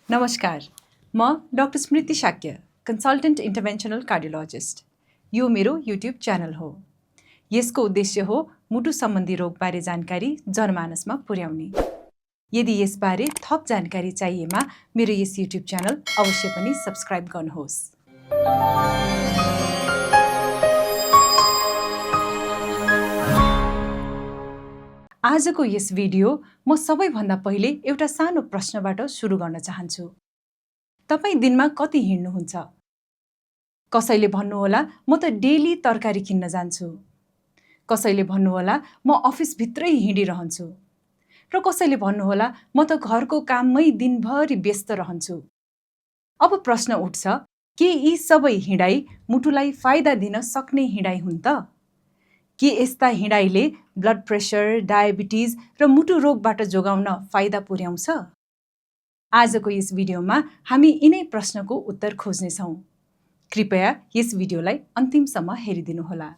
नमस्कार, म डाक्टर स्मृति Shakya, consultant इन्टरभेन्सनल cardiologist. यो मेरो युट्युब च्यानल हो। यसको उद्देश्य हो मुटु सम्बन्धी रोगबारे जानकारी जनमानसमा पुर्याउने। यदि यसबारे थप जानकारी चाहिएमा मेरो यस युट्युब च्यानल अवश्य पनि सब्स्क्राइब गर्नुहोस्। आजको यस भिडियो म सबैभन्दा पहिले एउटा सानो प्रश्नबाट सुरु गर्न चाहन्छु। तपाईँ दिनमा कति हिँड्नुहुन्छ? कसैले भन्नुहोला म त डेली तरकारी किन्न जान्छु। कसैले भन्नुहोला म अफिसभित्रै हिँडिरहन्छु। र कसैले भन्नुहोला म त घरको काममै दिनभरि व्यस्त रहन्छु। अब प्रश्न उठ्छ, के यी सबै हिँडाइ मुटुलाई फाइदा दिन सक्ने हिँडाइ हुन् त? के यस्ता हिँडाइले ब्लड प्रेसर, डायबिटिज र मुटु रोगबाट जोगाउन फाइदा पुर्याउँछ? आजको यस भिडियोमा हामी यिनै प्रश्नको उत्तर खोज्नेछौँ। कृपया यस भिडियोलाई अन्तिमसम्म हेरिदिनुहोला।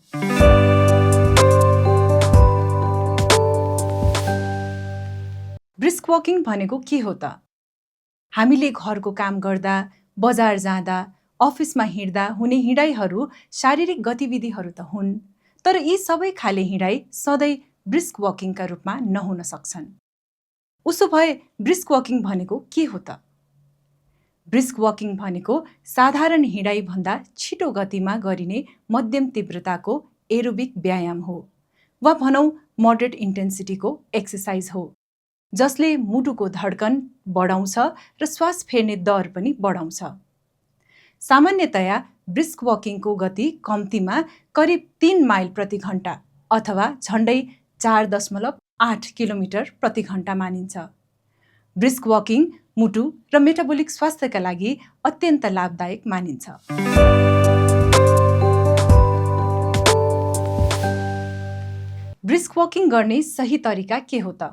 ब्रिस्क वकिङ भनेको के हो त? हामीले घरको काम गर्दा, बजार जाँदा, अफिसमा हिँड्दा हुने हिँडाइहरू शारीरिक गतिविधिहरू त हुन्, तर यी सबै खाले हिँडाइ सधैँ ब्रिस्क वकिङका रूपमा नहुन सक्छन्। उसो भए ब्रिस्क वकिङ भनेको के हो त? ब्रिस्क वकिङ भनेको साधारण हिँडाइ भन्दा छिटो गतिमा गरिने मध्यम तीव्रताको एरोबिक व्यायाम हो, वा भनौँ मोडरेट इन्टेन्सिटीको एक्सर्साइज हो, जसले मुटुको धड्कन बढाउँछ र श्वास फेर्ने दर पनि बढाउँछ। सामान्यतया ब्रिस्क वकिङको गति कम्तीमा करिब 3 माइल प्रति घण्टा अथवा झन्डै 4.8 किलोमिटर प्रति घण्टा मानिन्छ। ब्रिस्क वकिङ मुटु र मेटाबोलिक स्वास्थ्यका लागि अत्यन्त लाभदायक मानिन्छ। ब्रिस्क वकिङ गर्ने सही तरिका के हो त?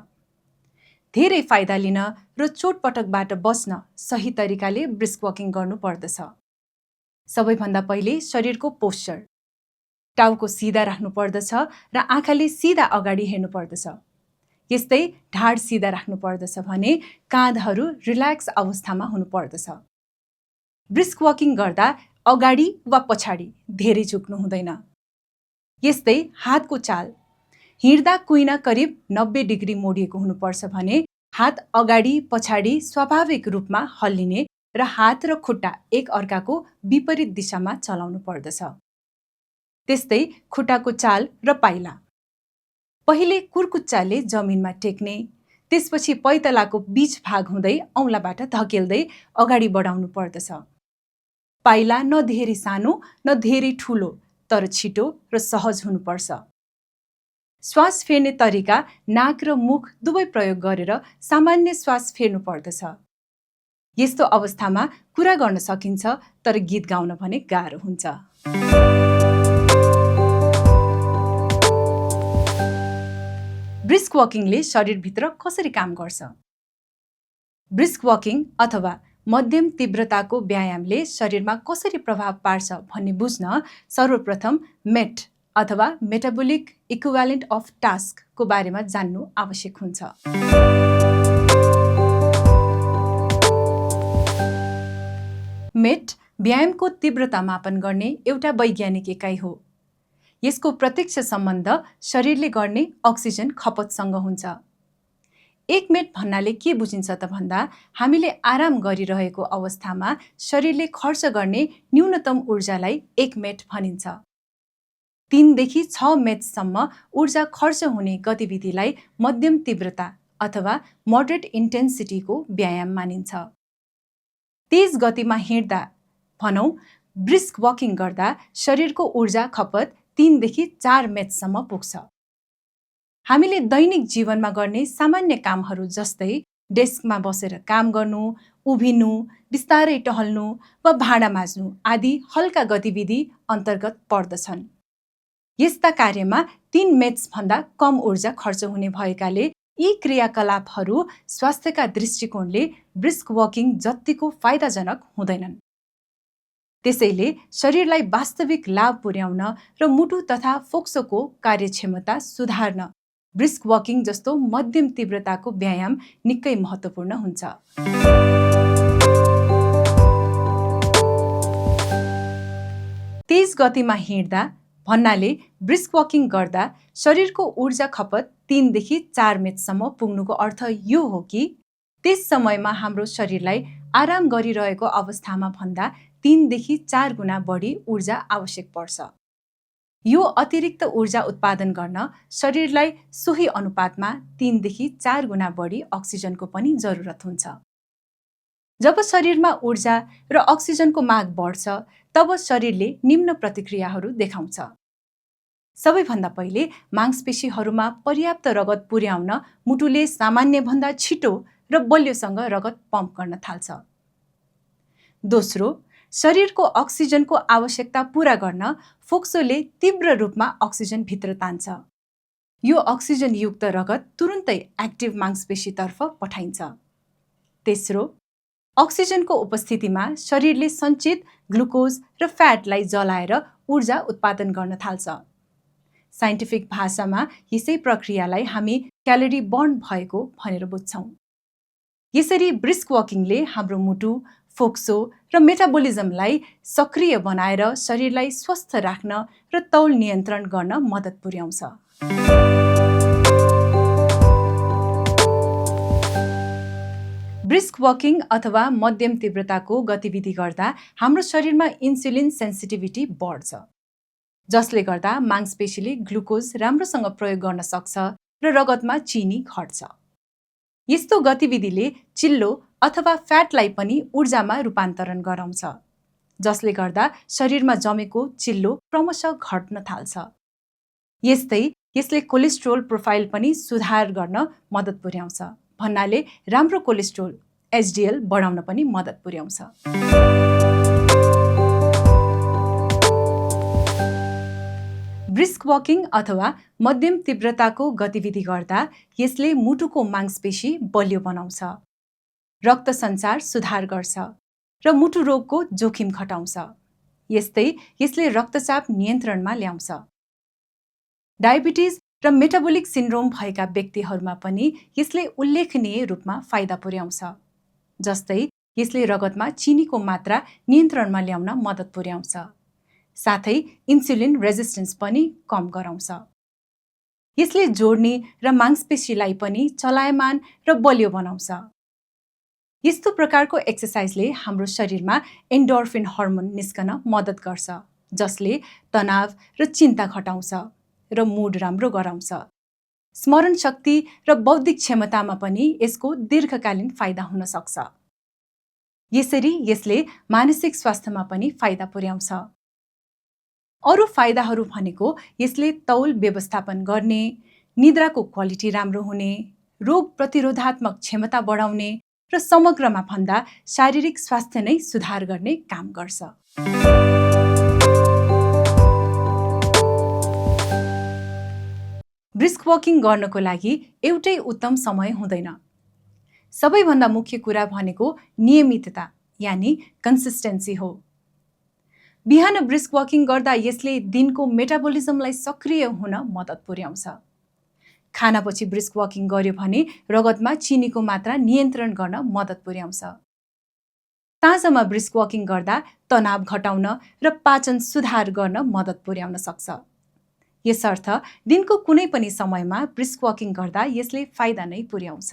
धेरै फाइदा लिन र चोटपटकबाट बच्न सही तरिकाले ब्रिस्क वकिङ गर्नु पर्दछ। सबैभन्दा पहिले शरीरको पोस्चर, टाउको सिधा राख्नु पर्दछ र आँखाले सिधा अगाडि हेर्नु पर्दछ। यस्तै ढाड सिधा राख्नु पर्दछ भने काँधहरू रिल्याक्स अवस्थामा हुनु पर्दछ। ब्रिस्क वकिङ गर्दा अगाडि वा पछाडि धेरै झुक्नु हुँदैन। यस्तै हातको चाल, हिँड्दा कुइना करिब 90 डिग्री मोडिएको हुनुपर्छ भने हात अगाडि पछाडि स्वाभाविक रूपमा हल्लिने र हात र खुट्टा एक अर्काको विपरीत दिशामा चलाउनु पर्दछ। त्यस्तै खुट्टाको चाल र पाइला, पहिले कुर्कुच्चाले जमिनमा टेक्ने, त्यसपछि पैतालाको बीच भाग हुँदै औँलाबाट धकेल्दै अगाडि बढाउनु पर्दछ। पाइला न धेरै सानो न धेरै ठुलो, तर छिटो र सहज हुनुपर्छ। श्वास फेर्ने तरिका नाक र मुख दुवै प्रयोग गरेर सामान्य श्वास फेर्नु पर्दछ। यस्तो अवस्थामा कुरा गर्न सकिन्छ, तर गीत गाउन भने गाह्रो हुन्छ। ब्रिस्क वकिङले शरीरभित्र कसरी काम गर्छ? ब्रिस्क वकिङ अथवा मध्यम तीव्रताको व्यायामले शरीरमा कसरी प्रभाव पार्छ भन्ने बुझ्न सर्वप्रथम मेट अथवा मेटाबोलिक इक्विभ्यालेन्ट अफ टास्कको बारेमा जान्नु आवश्यक हुन्छ। मेट व्यायामको तीव्रता मापन गर्ने एउटा वैज्ञानिक एकाइ हो। यसको प्रत्यक्ष सम्बन्ध शरीरले गर्ने अक्सिजन खपतसँग हुन्छ। 1 मेट भन्नाले के बुझिन्छ त भन्दा हामीले आराम गरिरहेको अवस्थामा शरीरले खर्च गर्ने न्यूनतम ऊर्जालाई 1 मेट भनिन्छ। 3 देखि 6 मेटसम्म ऊर्जा खर्च हुने गतिविधिलाई मध्यम तीव्रता अथवा मोडरेट इन्टेन्सिटीको व्यायाम मानिन्छ। तेज गतिमा हिँड्दा भनौँ ब्रिस्क वकिङ गर्दा शरीरको ऊर्जा खपत 3 देखि 4 मेटसम्म पुग्छ। हामीले दैनिक जीवनमा गर्ने सामान्य कामहरू जस्तै डेस्कमा बसेर काम गर्नु, उभिनु, बिस्तारै टहल्नु वा भाँडा माझ्नु आदि हल्का गतिविधि अन्तर्गत पर्दछन्। यस्ता कार्यमा 3 मेट्स भन्दा कम ऊर्जा खर्च हुने भएकाले यी क्रियाकलापहरू स्वास्थ्यका दृष्टिकोणले ब्रिस्क वकिङ जत्तिको फाइदाजनक हुँदैनन्। त्यसैले शरीरलाई वास्तविक लाभ पुर्याउन र मुटु तथा फोक्सोको कार्यक्षमता सुधार्न ब्रिस्क वकिङ जस्तो मध्यम तीव्रताको व्यायाम निकै महत्त्वपूर्ण हुन्छ। तेज गतिमा हिँड्दा भन्नाले ब्रिस्क वकिङ गर्दा शरीरको ऊर्जा खपत 3 देखि 4 मिनटसम्म पुग्नुको अर्थ यो हो कि त्यस समयमा हाम्रो शरीरलाई आराम गरिरहेको अवस्थामा भन्दा 3 देखि 4 गुणा बढी ऊर्जा आवश्यक पर्छ। यो अतिरिक्त ऊर्जा उत्पादन गर्न शरीरलाई सोही अनुपातमा 3 देखि 4 गुणा बढी अक्सिजनको पनि जरुरत हुन्छ। जब शरीरमा ऊर्जा र अक्सिजनको माग बढ्छ, तब शरीरले निम्न प्रतिक्रियाहरू देखाउँछ। सबैभन्दा पहिले मांसपेशीहरूमा पर्याप्त रगत पुर्याउन मुटुले सामान्यभन्दा छिटो र बलियोसँग रगत पम्प गर्न थाल्छ। दोस्रो, शरीरको अक्सिजनको आवश्यकता पूरा गर्न फोक्सोले तीव्र रूपमा अक्सिजन भित्र तान्छ। यो अक्सिजनयुक्त रगत तुरुन्तै एक्टिभ मांसपेशीतर्फ पठाइन्छ। तेस्रो, अक्सिजनको उपस्थितिमा शरीरले सञ्चित ग्लुकोज र फ्याटलाई जलाएर ऊर्जा उत्पादन गर्न थाल्छ। साइन्टिफिक भाषामा यसै प्रक्रियालाई हामी क्यालोरी बर्न भएको भनेर बुझ्छौँ। यसरी ब्रिस्क वकिङले हाम्रो मुटु, फोक्सो र मेटाबोलिजमलाई सक्रिय बनाएर शरीरलाई स्वस्थ राख्न र तौल नियन्त्रण गर्न मद्दत पुर्याउँछ। ब्रिस्क वकिङ अथवा मध्यम तीव्रताको गतिविधि गर्दा हाम्रो शरीरमा इन्सुलिन सेन्सिटिभिटी बढ्छ, जसले गर्दा मांसपेशीले ग्लुकोज राम्रोसँग प्रयोग गर्न सक्छ र रगतमा चिनी घट्छ। यस्तो गतिविधिले चिल्लो अथवा फ्याटलाई पनि ऊर्जामा रूपान्तरण गराउँछ, जसले गर्दा शरीरमा जमेको चिल्लो क्रमशः घट्न थाल्छ। यस्तै यसले कोलेस्ट्रोल प्रोफाइल पनि सुधार गर्न मद्दत पुर्याउँछ, भन्नाले राम्रो कोलेस्ट्रोल एचडिएल बढाउन पनि मद्दत पुर्याउँछ। ब्रिस्क वकिङ अथवा मध्यम तीव्रताको गतिविधि गर्दा यसले मुटुको मांसपेशी बलियो बनाउँछ, रक्त सञ्चार सुधार गर्छ र मुटु रोगको जोखिम घटाउँछ। यस्तै यसले रक्तचाप नियन्त्रणमा ल्याउँछ। डायबिटिज र मेटाबोलिक सिन्ड्रोम भएका व्यक्तिहरूमा पनि यसले उल्लेखनीय रूपमा फाइदा पुर्याउँछ। जस्तै यसले रगतमा चिनीको मात्रा नियन्त्रणमा ल्याउन मद्दत पुर्याउँछ, साथै इन्सुलिन रेजिस्टेन्स पनि कम गराउँछ। यसले जोड्नी र मांसपेशीलाई पनि चलायमान र बलियो बनाउँछ। यस्तो प्रकारको एक्सर्साइजले हाम्रो शरीरमा एन्डोर्फिन हर्मोन निस्कन मद्दत गर्छ, जसले तनाव र चिन्ता घटाउँछ र मुड राम्रो गराउँछ। स्मरण शक्ति र बौद्धिक क्षमतामा पनि यसको दीर्घकालीन फाइदा हुन सक्छ। यसरी यसले मानसिक स्वास्थ्यमा पनि फाइदा पुर्याउँछ। अरू फाइदाहरू भनेको यसले तौल व्यवस्थापन गर्ने, निद्राको क्वालिटी राम्रो हुने, रोग प्रतिरोधात्मक क्षमता बढाउने र समग्रमा भन्दा शारीरिक स्वास्थ्य नै सुधार गर्ने काम गर्छ। ब्रिस्क वकिङ गर्नको लागि एउटै उत्तम समय हुँदैन। सबैभन्दा मुख्य कुरा भनेको नियमितता यानि कन्सिस्टेन्सी हो। बिहान ब्रिस्क वकिङ गर्दा यसले दिनको मेटाबोलिजमलाई सक्रिय हुन मद्दत पुर्याउँछ। खानापछि ब्रिस्क वकिङ गर्यो भने रगतमा चिनीको मात्रा नियन्त्रण गर्न मद्दत पुर्याउँछ। साँझमा ब्रिस्क वकिङ गर्दा तनाव घटाउन र पाचन सुधार गर्न मद्दत पुर्याउन सक्छ। यसर्थ दिनको कुनै पनि समयमा ब्रिस्क वकिङ गर्दा यसले फाइदा नै पुर्याउँछ।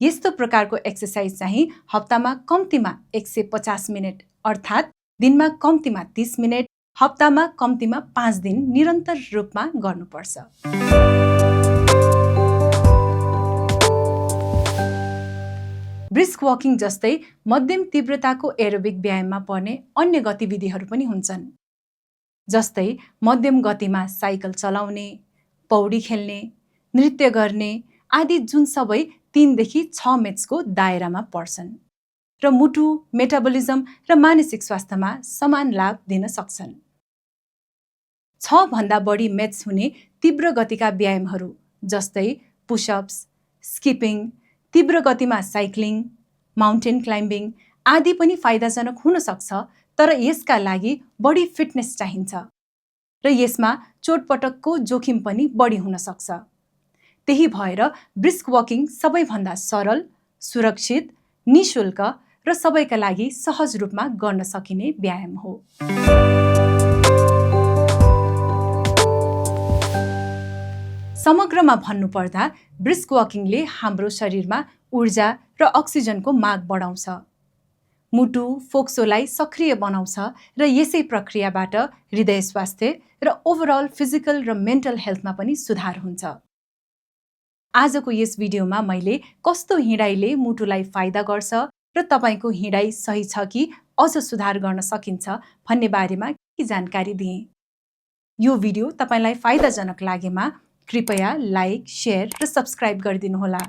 यस्तो प्रकारको एक्सर्साइज चाहिँ हप्तामा कम्तीमा 150 मिनेट अर्थात् दिनमा कम्तीमा 30 मिनेट, हप्तामा कम्तीमा 5 दिन निरन्तर रूपमा गर्नुपर्छ। ब्रिस्क वकिङ जस्तै मध्यम तीव्रताको एरोबिक व्यायाममा पर्ने अन्य गतिविधिहरू पनि हुन्छन्, जस्तै मध्यम गतिमा साइकल चलाउने, पौडी खेल्ने, नृत्य गर्ने आदि, जुन सबै 3 देखि 6 मिनटको दायरामा पर्छन् र मुटु, मेटाबोलिजम र मानसिक स्वास्थ्यमा समान लाभ दिन सक्छन्। 6 भन्दा बढी मिनट्स हुने तीव्र गतिका व्यायामहरू जस्तै पुशअप्स, स्किपिङ, तीव्र गतिमा साइक्लिङ, माउन्टेन क्लाइम्बिङ आदि पनि फाइदाजनक हुन सक्छ, तर यसका लागि बढी फिटनेस चाहिन्छ र यसमा चोटपटकको जोखिम पनि बढी हुन सक्छ। त्यही भएर ब्रिस्क वकिङ सबैभन्दा सरल, सुरक्षित, निःशुल्क र सबैका लागि सहज रूपमा गर्न सकिने व्यायाम हो। समग्रमा भन्नुपर्दा ब्रिस्क वाकिङले हाम्रो शरीरमा ऊर्जा र अक्सिजनको माग बढाउँछ, मुटु फोक्सोलाई सक्रिय बनाउँछ र यसै प्रक्रियाबाट हृदय स्वास्थ्य र ओभरअल फिजिकल र मेन्टल हेल्थमा पनि सुधार हुन्छ। आजको यस भिडियोमा मैले कस्तो हिँडाइले मुटुलाई फाइदा गर्छ र तपाईको हिँडाइ सही छ कि अझ सुधार गर्न सकिन्छ भन्ने बारेमा के जानकारी दिएँ। यो भिडियो तपाईलाई फाइदाजनक लागेमा कृपया लाइक, शेयर र सब्स्क्राइब गरिदिनुहोला।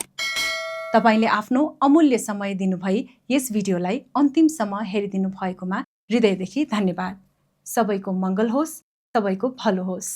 तपाईले आफ्नो अमूल्य समय दिनुभई यस भिडियोलाई अन्तिमसम्म हेरिदिनु भएकोमा हृदयदेखि धन्यवाद। सबैको मङ्गल होस्, सबैको भलो होस्।